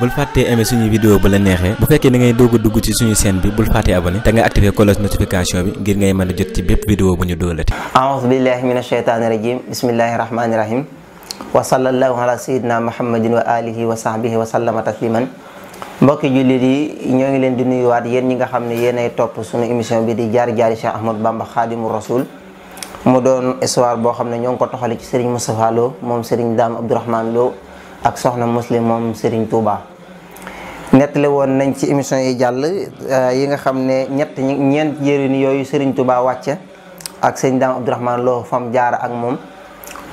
bul fàttee aimer suñu vidéo bu la neexee bu fekkee da ngay doog a dugg ci suñu chaîne bi bul fàttee abonné te nga activer cloche notification bi ngir ngay mën a jot ci bépp vidéo bu ñu doolati. a'udhu billahi minash shaitanir rajim bismillahir rahmanir rahim wa sallallahu ala sayyidina muhammadin wa alihi wa sahbihi wa sallama tasliman. mbokki jullit yi ñoo ngi leen di nuyuwaat yéen ñi nga xam ne yéenay topp suñu émission bi di jaar-jaari Cheikh Ahmadou Bamba Khadimou Rasoul mu doon histoire boo xam ne ñoo ngi ko toxale ci Serigne Moustapha Lo moom Serigne Dame Abdourahmane Lo ak soxna Muslim moom Serigne Touba. nettali woon nañ ci émission yi jàll yi nga xam ne ñeent jëriñ yooyu Serigne Touba wàcce ak Serigne Dame Abdourahmane Lo fam jaara ak moom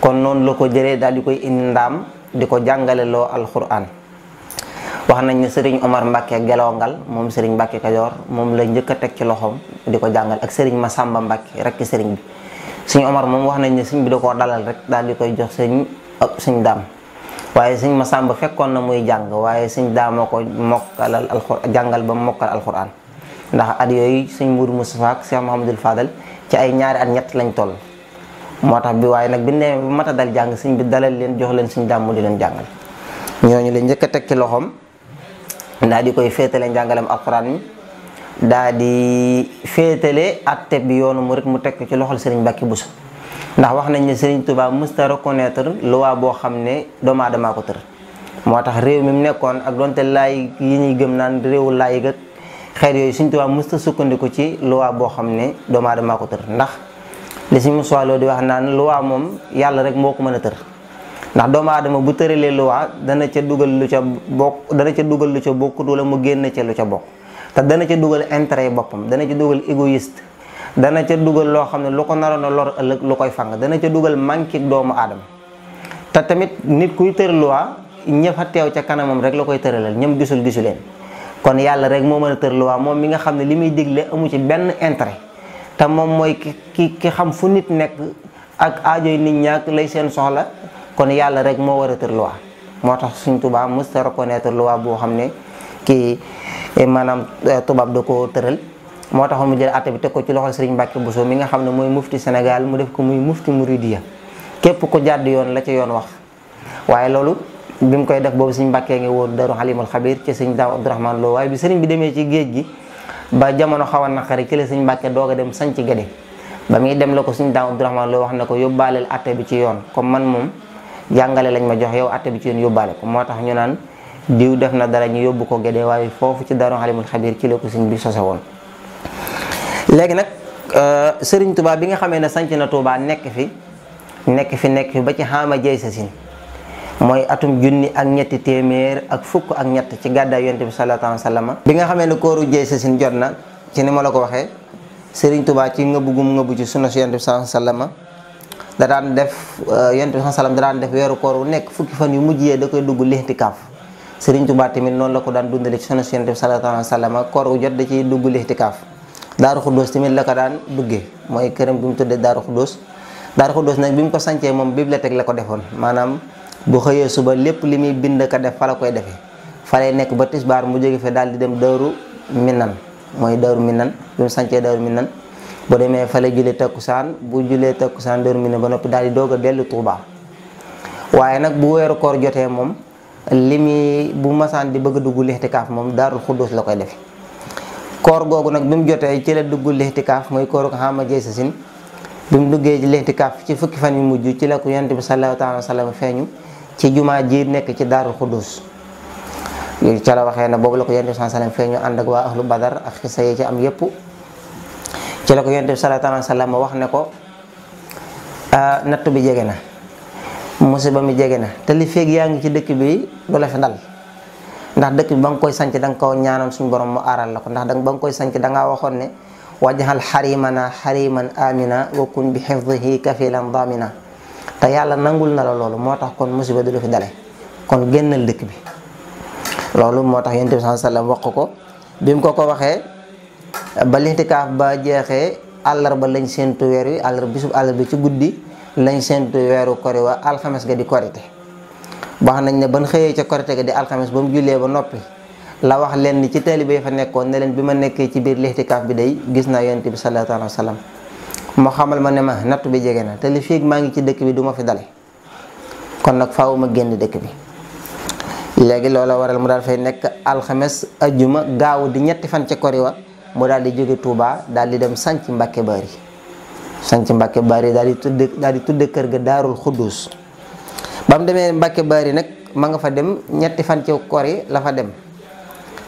kon noonu la ko jëlee daal di koy indi ndaam di ko jàngale loo alquran. wax nañ ne Serigne Omar Mbacke Gelongal moom Serigne Mbacke Kajoor moom la njëkk a teg ci loxoom di ko jàngal ak Serigne Massamba Mbacke rek ci Serigne bi Serigne Omar moom wax nañ ne Serigne bi da koo dalal rek daal di koy jox Serigne Dame. waaye Serigne Massamba fekkoon na muy jàng waaye Serigne Dame moo ko mokkalal jàngal ba mokkal alquran ndax at yooyu Serigne Moudou Moustapha ak Cheikh Mouhamadoul Fadal ci ay ñaari at ñett lañ toll. moo tax bi waaye nag bi ne bi mata dal jàng Serigne bi dalal leen jox leen Serigne Dame mu di leen jàngal ñooñu la njëkk a teg ci loxoom. daal di koy féetale njàngalem alquran mi daal di féetale atte bi yoonu murit mu tekk ci loxol Serigne Mbacke Bousso ndax wax nañ ne Serigne Touba mësta reconnaître loi boo xam ne doomu aadama ko tër moo tax réew mi mu nekkoon ak donte laay yi ñuy gëm naan réewu laay ak xeet yooyu Serigne Touba mësta sukkandiku ci loi boo xam ne doomu aadama ko tër ndax li Serigne Moussa Lo di wax naan loi moom yàlla rek moo ko mën a tër ndax doomu aadama bu tëralee loi dana ca dugal lu ca bokkut wala mu génn ca lu ca bokk te dana ca dugal intérêt boppam dana ca dugal égoïste dana ca dugal loo xam ne lu ko naroon a lor ëllëg lu koy fang dana ca dugal manqué doomu aadama te tamit nit kuy tër loi ña fa teew ca kanamam rek la koy tëralal ñoom gisu leen kon yàlla rek moo mën a tër loi moom mi nga xam ne li muy digle amu ci benn intérêt te moom mooy ki xam fu nit nekk ak aajoy nit ñaak lay seen soxla kon yàlla rek moo war a tër loi moo tax suñ tubaab mësta reconnaître loi boo xam ne kii maanaam tubaab da ko tëral moo tax mu jël àtte bi teg ko ci loxol Serigne Mbacke Bousso mi nga xam ne mooy mufti Sénégal mu def ko muy mufti Mouridiya képp ko jàdd yoon la ca yoon wax. waaye loolu bi mu koy def boobu Serigne Mbacke ngi woon Daru Halimul Xabir ci Serigne Dame Abdourahmane Lo waaye bi Serigne bi demee ci géej gi ba jamono xaw a naqari ci la Serigne Mbacke doog a dem sanc Gede ba muy dem la ko Serigne Dame Abdourahmane Lo wax na ko yóbbaaleel àtte bi ci yoon comme man moom jàngale lañ ma jox yow atte bi ci yoon yóbbaale ko moo tax ñu naan diw def na dara ñu yóbbu ko Gédé waaye foofu ci Daru Halimul Xabir ci la ko Sëriñ bi sose woon. léegi nag Serigne Touba bi nga xamee ne sanc na Touba nekk fi ba ci xaama jey sa sin mooy atum junni ak ñetti téeméer ak fukk ak ñett ci gàddaay Yonent bi sallallahu alayhi wa sallam bi nga xamee ne kooru jey sa sin jot na ci ni ma la ko waxee Serigne Touba ci ngëbu gum ngëbu ci sunna si Yonent bi sallallahu alayhi wa sallam da daan def Yonent bi sallam da daan def weeru koor wu nekk fukki fan yu mujj yee da koy dugg lixtikaaf Serigne Touba tamit noonu la ko daan dundale ci sunna Yonent bi sallallahu alayhi wa sallam koor wu jot da ciy dugg lixtikaaf Daaru Xuddoos tamit la ko daan duggee mooy këram bi mu tuddee Daaru Xuddoos nag bi mu ko sancee moom bibliothèque la ko defoon maanaam bu xëyee suba lépp li muy bind ka def fa la koy defee fa lay nekk ba tisbaar mu jóge fi daal di dem Daaru Minan mooy Daaru Minan bi mu sancee Daaru Minan bu demee fa la julee takkusaan bu julee takkusaan Daaru Minan ba noppi daal di doog a dellu Touba waaye nag bu weeru koor jotee moom li muy bu masaan di bëgg a dugg lixtikaaf moom Daarul Xuddoos la koy defe koor googu nag bi mu jotee ci la dugg lixtikaaf mooy kooru ko xaama jey sa sin bi mu duggee ci lixtikaaf ci fukki fan yu mujj ci la ko Yonent bi sallallahu alayhi wa sallam feeñu ci jumaa ji nekk ci Daarul Xuddoos ca la waxee ne boobu la ko Yonent bi sallallahu alayhi wa sallam feeñu ànd ak waa ahlu Badar ak xisa yi ci am yépp ci la ko Yonent bi sallallahu alayhi wa sallam wax ne ko natt bi jege na musiba mi jege na te li feeg yaa ngi ci dëkk bi du la fi dal ndax dëkk bi ba nga koy sanc da nga ko ñaanoon suñu borom mu aaral la ko ndax ba nga koy sanc da ngaa waxoon ne wajhal xarimana xariman amina wa kun bi xifdihi kafilan damina te yàlla nangul na la loolu moo tax kon musiba du la fi dale kon génnal dëkk bi loolu moo tax Yonent bi sallallahu alayhi wa sallam wax ko bi mu ko waxee ba lixtikaaf ba jeexee àllarba lañ séentu weer wi àllarba ci guddi lañ séentu weeru kori wa alxames ga di korite wax nañ ne ban xëyee ca korite ga di alxames ba mu jullee ba noppi la wax leen ci taalibe fa nekkoon ne leen bi ma nekkee ci biir lixtikaaf bi day gis naa yonent bi sallallahu alayhi wa sallam moo xamal ma ne ma nattu bi jege na te li fii maa ngi ci dëkk bi du ma fi dale kon nag faaw ma génn dëkk bi. léegi loola waral mu daal fay nekk alxames ajjuma gaawu di ñetti fan ca kori wa mu daal di jóge Touba daal di dem sanc Mbàkke Bari daal di tudde kër ga Daarul Xuddus. ba mu demee Mbàkke Bari nag ma nga fa dem ñetti fan ca kori la fa dem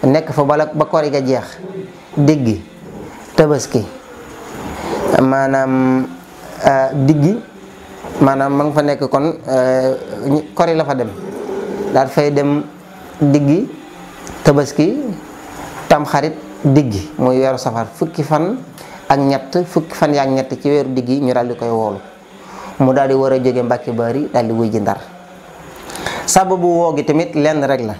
nekk fa ba kori ga jeex diggi tabaski maanaam diggi maanaam ma nga fa nekk kon kori la fa dem daal fay dem diggi tabaski tamxarit diggi muy weeru safar fukki fan ak ñett ci weeru diggi ñu daal di koy woolu mu daal di war a jóge Mbàkke Bari daal di wuy ji Ndar. sababu woo gi tamit lenn rek la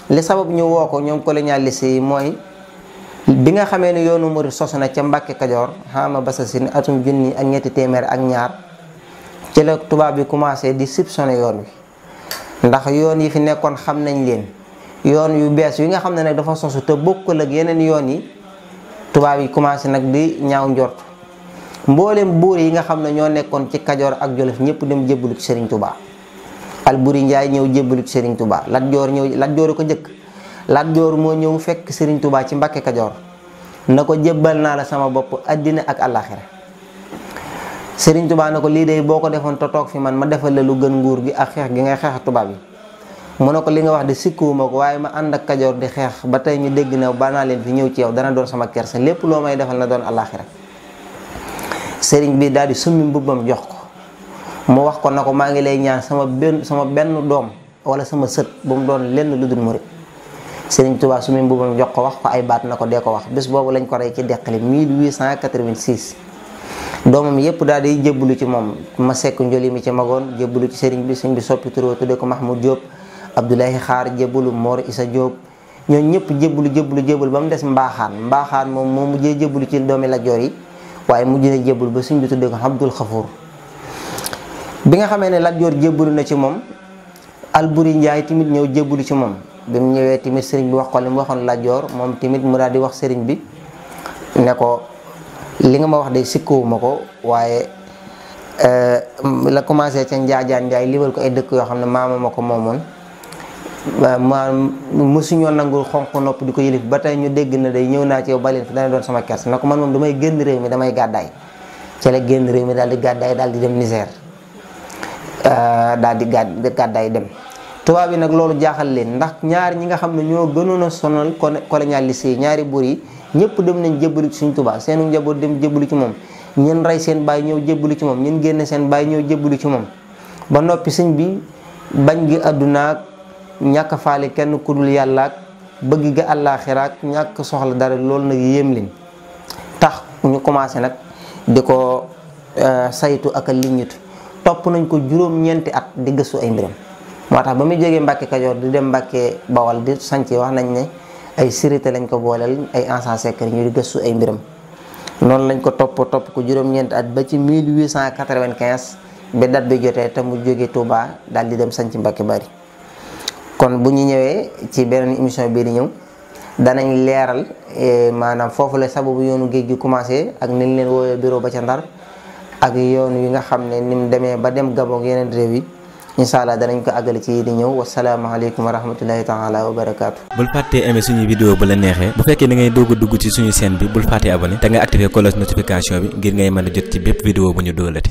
li sabab ñu woo ko ñoom colonialiste yi mooy bi nga xamee ne yoonu murid sosu na ca Mbàkke Kajoor xama basasin atum junni ak ñetti téeméer ak ñaar ci la tubaab bi commencé di soupçonné yoon wi ndax yoon yi fi nekkoon xam nañ leen yoon yu bees yi nga xam ne nag dafa sosu te bokkul ak yeneen yoon yi tubaab yi commencé nag di ñaaw njort mboolem buur yi nga xam ne ñoo nekkoon ci Kajoor ak Jolof ñëpp dem jébbalu ci Serigne Touba. Alburi Njaay ñëw jébbalu ci Serigne Touba Lat Joor ko njëkk Lat Joor moo ñëw fekk Serigne Touba ci Mbàkke Kajoor na ko jébbal naa la sama bopp àddina ak àllaaxira Serigne Touba na ko lii de boo ko defoon te toog fi man ma defal la lu gën nguur gi ak xeex gi ngay xeex tubaab yi mu ne ko li nga wax de sikkuwuma ko waaye ma ànd ak Kajoor di xeex ba tey ñu dégg na ba naa leen fi ñëw ci yow dana doon sama kersa lépp loo may defal na doon àllaaxira Serigne bi daal di summi mbubbam jox ko mu wax ko na ko maa ngi lay ñaan sama benn doom wala sama sët bu mu doon lenn lu dul murit Serigne Touba summi mbubbam jox ko wax ko ay baat na ko dee ko wax bés boobu lañ ko rey ci Deqali 1886 doomam yépp daal di jébbalu ci moom ma sekk njoli mi ci magoon jébbalu ci Serigne bi sëñ bi soppi turoo tudde ko Mahmoud Diop Abdoulaye Xaar jébbalu Mor Issa Diop ñooñu ñëpp jébbalu ba mu des mbaaxaan moom moo mujjee jébbalu ci doomi Lat Joor yi waaye mujj na jébbalu ba sëñ bi tudde ko Abdul Xafour bi nga xamee ne Lat Joor jébbalu na ci moom Alburi Njaay tamit ñëw jébbalu ci moom bi mu ñëwee tamit sëriñ bi wax ko li mu waxoon Lat Joor moom tamit mu daal di wax sëriñ bi ne ko li nga ma wax de sikkuwuma ko waaye la commencé ca Njaajaan Njaay liwal ko ay dëkk yoo xam ne maama ma ko moomoon mësuñoo nangul xonq nopp di ko yëlif ba tey ñu dégg na day ñëw naa ci yow baleen fi dana doon sama kers na ko man moom damay génn réew mi damay gàddaay ci la génn réew mi daal di gàddaay daal di dem Niger daal di gàddaay dem tubaab yi nag loolu jaaxal leen ndax ñaar ñi nga xam ne ñoo gënoon a sonal colonialiste yi ñaari buur yi ñëpp dem nañ jébbalu ci suñ Tuubaa seenu njaboot dem jébbalu ci moom ñeen rey seen baay ñëw jébbalu ci moom ñeen génne seen baay ñëw jébbalu ci moom ba noppi sëñ bi bañ gi àddunaak ñàkk faale kenn ku dul yàlla ak bëgg ga àllaaxira ak ñàkk soxla dara loolu nag yéem leen tax ñu commencé nag di ko saytu ak a liññitu topp nañ ko juróom-ñeenti at di gëstu ay mbiram moo tax ba muy jógee Mbàkke Kajoor di dem Mbàkke Bawal di sanc wax nañ ne ay sirité lañ ko booleel ay ancien secret ñu di gëstu ay mbiram noonu lañ ko topp ko juróom-ñeenti at ba ci 1895 ba date bi jotee te mu jógee Touba daal di dem sanc Mbàkke Bari kon bu ñu ñëwee ci beneen émission bii di ñëw danañ leeral maanaam foofu la sababu yoonu géej gi commencé ak ni ñu leen woowee bureau ba ca Ndar ak yoon yi nga xam ne ni mu demee ba dem Gabon yeneen réew yi incha allah danañ ko àggale ci di ñëw wasalaamaaleykum wa rahmatullahi taala wa barakaatu. bul fàttee aimé suñuy vidéo bu la neexee bu fekkee da ngay doog a dugg ci suñu chaîne bi bul fàttee abonné te nga activé cloche notification bi ngir ngay mën a jot ci bépp vidéo bu ñu dóolati.